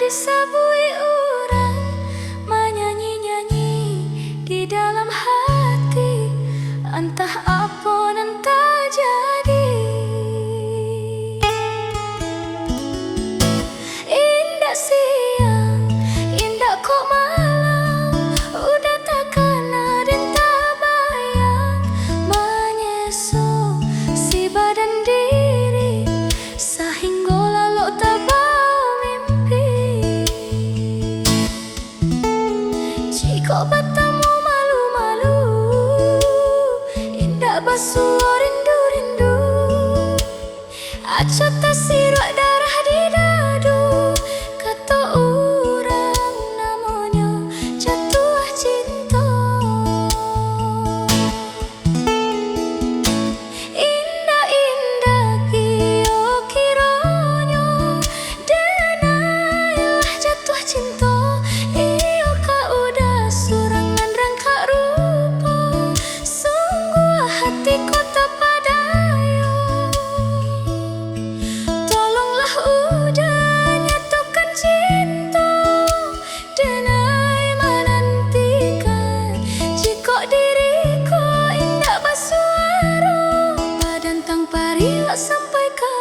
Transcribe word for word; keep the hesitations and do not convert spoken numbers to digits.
Sabuik urang manyanyi-nyanyi di dalam hati, antah apo nan tajadi. Indak siang, indak kok malam, udah takana den tabayang, manyeso si badan diri, sahinggo lalok tabao mimpi. Jikok batamu malu-malu, indak basuo rindu-rindu, aco tasiruak darah di dadu, kato urang namonyo jatuah cinto. Indak-indak iyo kironyo, denai lah jatuah cinto, iyo ka udah surang nan rangkak rupo, sungguah hati ko tapadayo. Tolonglah udah nyatokan cinto, denai manantikan, jikok diri ko indak basuaro, badan tang pariak sampai ka